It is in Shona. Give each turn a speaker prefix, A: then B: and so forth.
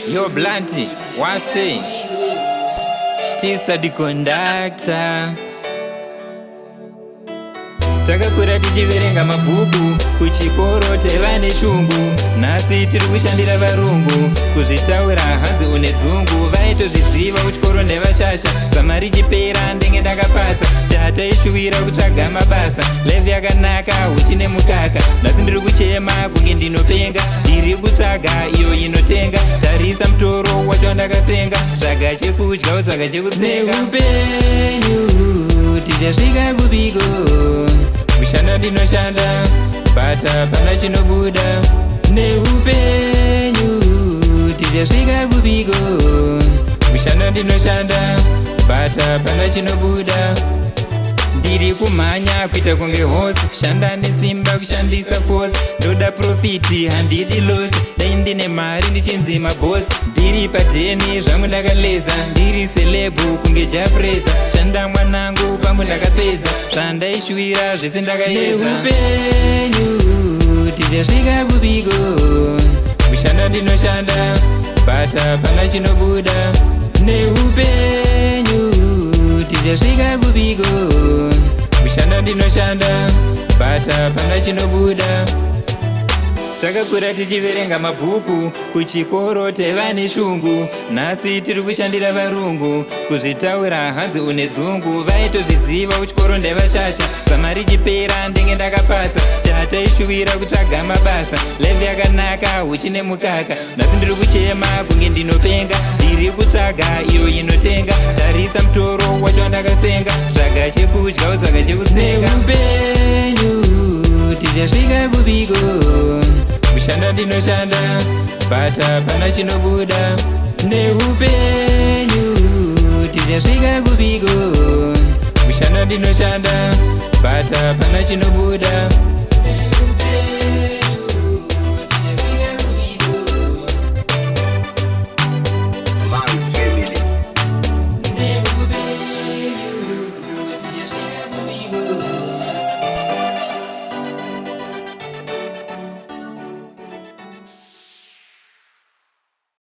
A: Yo Blanty, wase Tista the conductor. Takakura tichiverenga mabhuku kuchikoro, taiva neshungu. Nhasi tiri kushandira varungu, kuzvitaura hanzi une dzungu. Vaitozviziva kuchikoro nevashasha, zama richipera ndenge ndakapasa. Chataishuvira kutsvaga mabasa, life yakanaka, huchi nemukaka. Nhasi ndiri kuchema kunge ndinopenga, ndiri kutsvaga iyo inotenga. Tarisa mutoro wacho wandakasenga, tsvaga chekudya, utsvaga chekutsenga. Neupenyu tichasvika kupiko? Kushanda ndinoshanda, but hapana chinobuda. Neupenyu tichasvika kupiko? Kushanda ndinoshanda, but hapana chinobuda. Ndiri kumhanya kuita kunge horse, kushanda nesimba, kushandisa force. Ndoda profit, handidi loss. Dai ndine mari ndichinzi maboss. Ndiri padheni zvangu ndakaleza, ndiri celeb kunge Japreza. Shanda mwanangu, pangu ndakapedza, zvandaishuvira zvese ndakaedza. Neupenyu tichasvika kupiko? Kushanda ndinoshanda, but hapana chinobuda. Neupenyu tichasvika kupiko? Kushanda ndinoshanda, but hapana chinobuda. Takakura tichiverenga mabhuku kuchikoro, taiva neshungu. Nhasi tiri kushandira varungu, kuzvitaura hanzi une dzungu. Vaitozviziva kuchikoro ndevashasha, zama richipera ndenge ndakapasa. Chataishuvira kutsvaga mabasa, life yakanaka, huchi nemukaka. Nhasi ndiri kuchema kunge ndinopenga, ndiri kutsvaga iyo inotenga. Tarisa mutoro wacho wandakasenga, tsvaga chekudya, utsvaga chekutsenga. Neupenyu tichasvika kupiko? Kushanda ndinoshanda, but hapana chinobuda. Neupenyu tichasvika kupiko? Kushanda ndinoshanda, but hapana chinobuda.